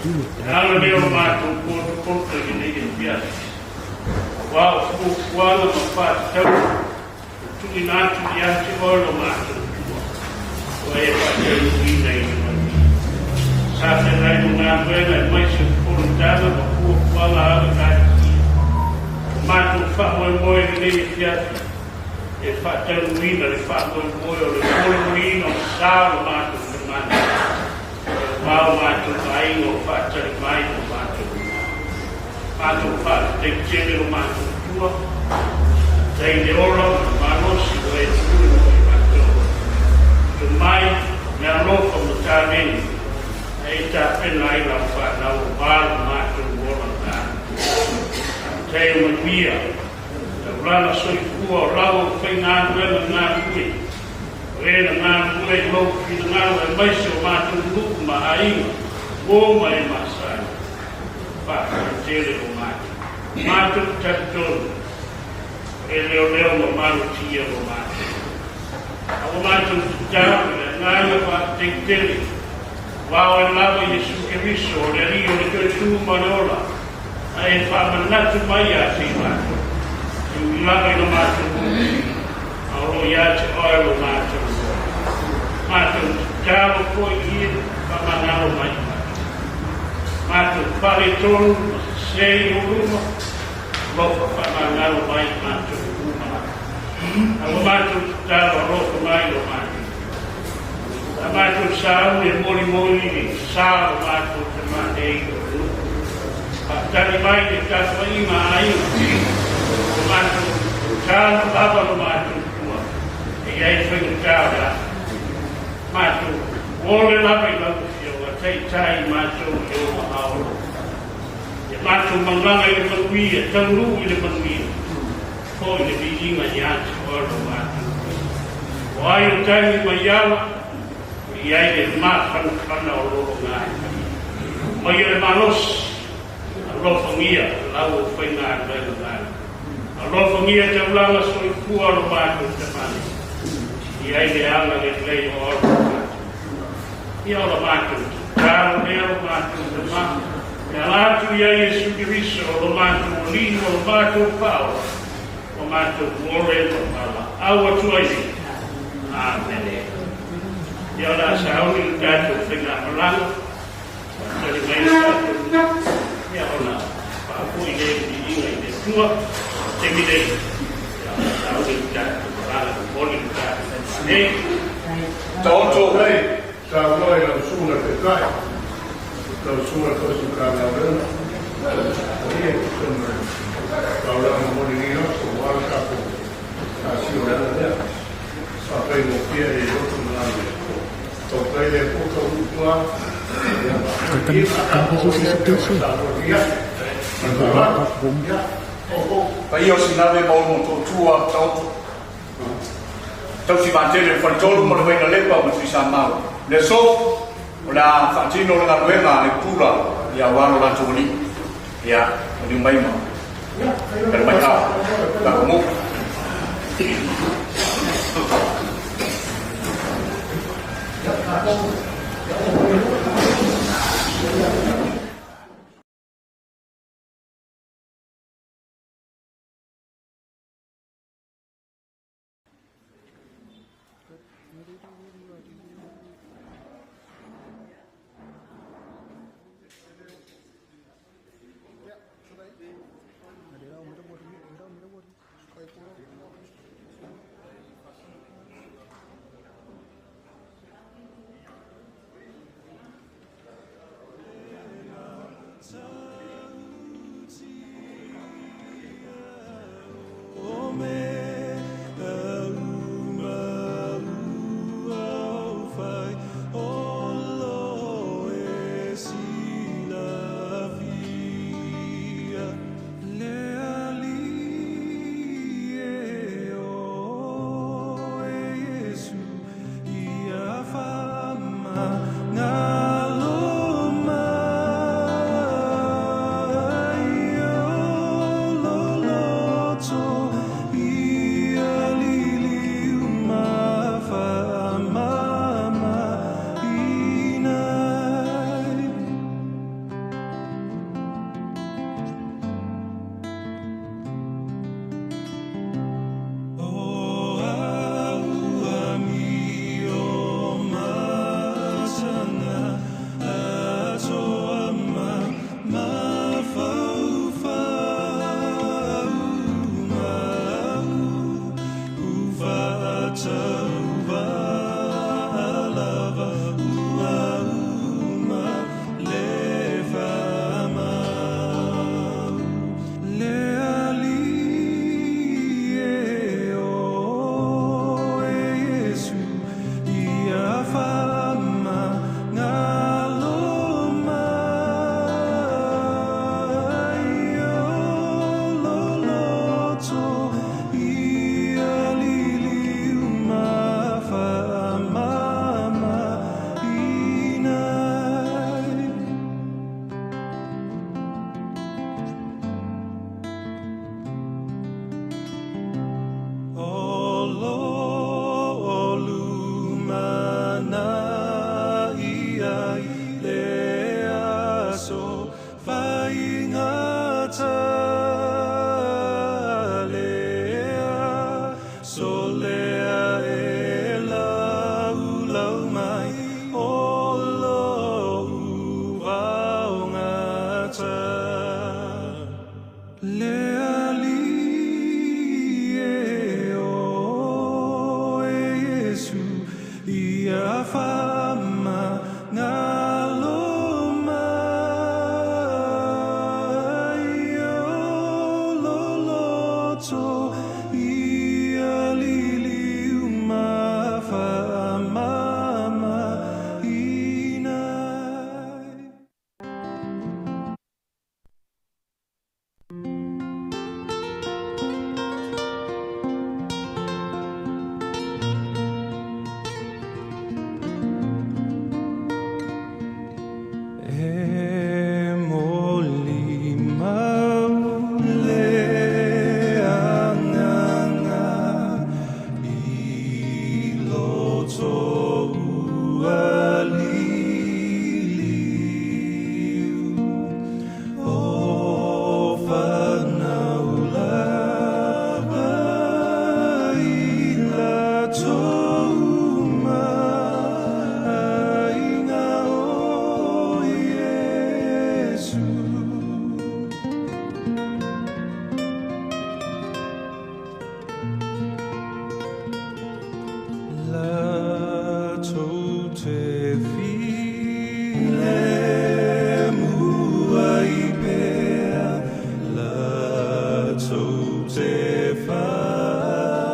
Le ala lea o le matou potopoto i lenei afiafi, auā o fuafuaga ma faatatauga ua tuuina atu ia te oe lo matou Atua, ua e faataunuuina i le manuia. Sa feagai ma galuega aemaise o fonotaga ma fuafuaga a le Ekalesia. Ua matou faamoemoe i lenei afiafi e faataunuuina le faamoemoe o le molimoliina o le sa o lo matou Tamana, aua o matou aiga o faatali mai lo matou uma. Matou faafetai tele lo matou Atua, faafetai i le ola ma le malosi ua e tuuina mo i matou. Tomai, le alofa ma taleni, a e tapena ai lau fanau aua lo matou ola galulue. Faafetai o manuia, taulaga soifua o lau aufaigaluega galulue. O e na galulue i lou finagalo aemaise o matou nuu ma aiga, uo ma e masani. Faafetai tele o matou. Matou talitonu, o e leoleo ma malutia lo matou. A ua matou tatalo i le agaga faafetai tele, aua oe lava Iesu Keriso o le Alii o le toe tu ma le ola, a e faamanatu mai ia te i matou, e ui lava ina matou moomia, a o lo o ia te oe lo matou ola. Matou tatalo foi ia faamagalo mai i matou. Matou faaletonu ma sese i ou luma, alofa faamagalo mai i matou uma lava. A ua matou tatalo alofa mai lo matou Atua. A matou sauni e molimoli le sa o lo matou tamanei o le nuu. Faatali mai le tapuaiga a aiga, o matou tatalo lava lo matou tua e i ai faigata o le aso. Matou ole lava i lau Afioga, taitai matou i ou aao alofa. Ia matou malaga i le manuia, taunuu i le manuia, foi le viiga ia te oe lo matou Atua. O ai o taimi mai ala, e i ai le mafanafana o lologa e faia. Mai le malosi, alofagia lau aufaigaluega galulue. Alofagia taulaga soifua lo matou Tamane, i ai le agalelei o oe lo matou Atua. Ia o la matou tatalo lea lo matou Tama, e ala atu ia Iesu Keriso lo matou Alii ma lo matou Faaola, ua matou ole ma valaau atu ai nei. Amene. Ia o le a sauni le tatou faigamalaga, faatali mai le tatou nuu, ia ona faafoi lea i le viiga i le Atua. Taimi nei, ia o le a sauni le tatou malaga, momoli le tatou nei. Taoto. Nei, saunoa i lau susuga i le Taitai, lau susuga i le Tausi Matagaluega, o ia i totonu o le taulaga momoli nei aso aua le tatou asia o le ala lea. Faafaigofie e loto ma galulue. Tautai le Atua taunuu i tua, ia faamanuia a tatou o lea pei ona saunoa nei aso. Ma le faaaloalo. Ia, outou. Paia o Sinave ma ou Motootua, Taoto. Tausi vaatele le Faletolu ma le Vainalepa ma Tuisamau. Le aso, o le a faatino le galuega a le pula ia aua lo latou alii. Ia, maliu mai ma tali mai ao. Tatou nuu. Filemu ai pea latou te faafetai.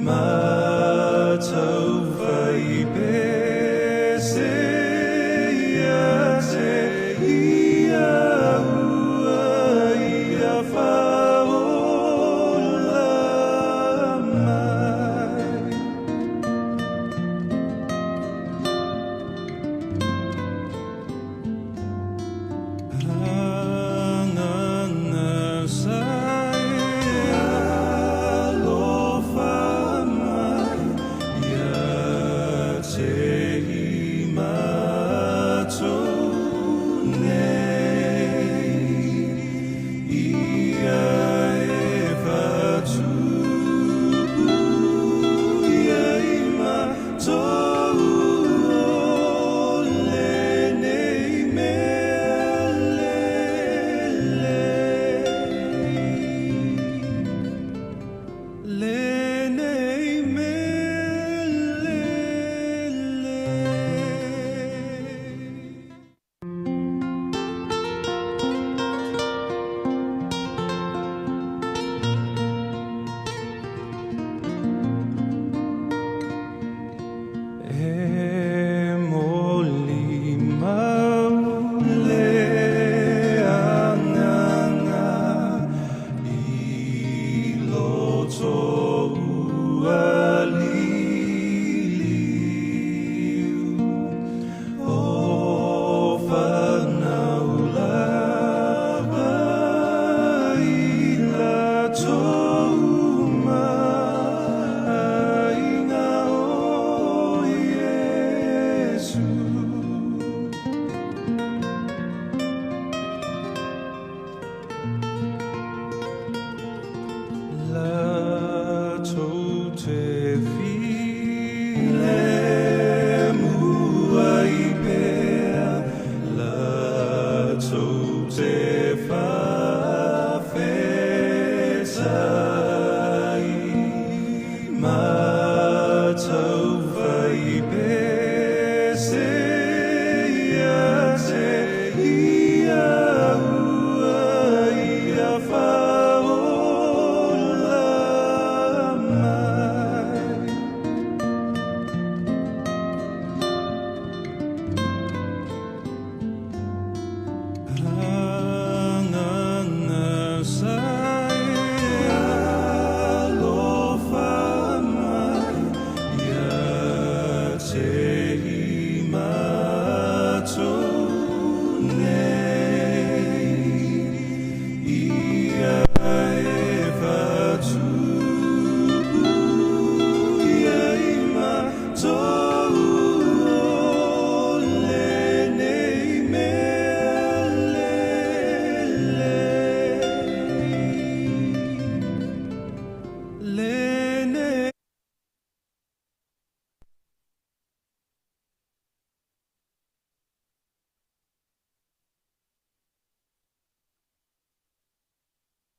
Matautia.